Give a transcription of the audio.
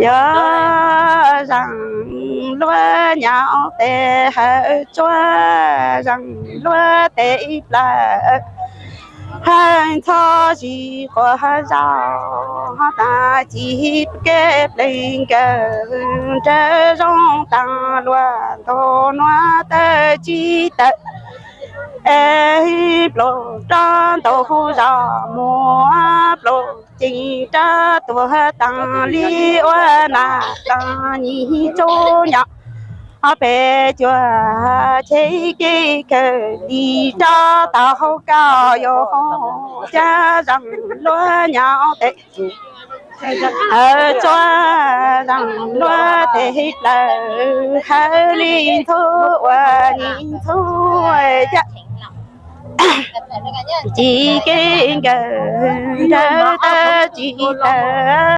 Yuav zeem luag nyob tes hawv tsuag, zeem luag tes plaws hawv ntxhov zis quas zos, tag ci kev plees kawg nrawv zoo taag luag ntug nuav tawg tsis tawg. Es pluj rov ntug zos muag pluj ceeb rov tuag taag li ua na taag nyiv tsuj nyob pem cuag cheb kev kawg li rov tau koj yuav cab zeem luag nyob tes hawv tsuag, zeem luag tes plaws hawv li ntxhub ua nyiv ntxhub cab ci kev kawg nrawv tawg tsis tawg.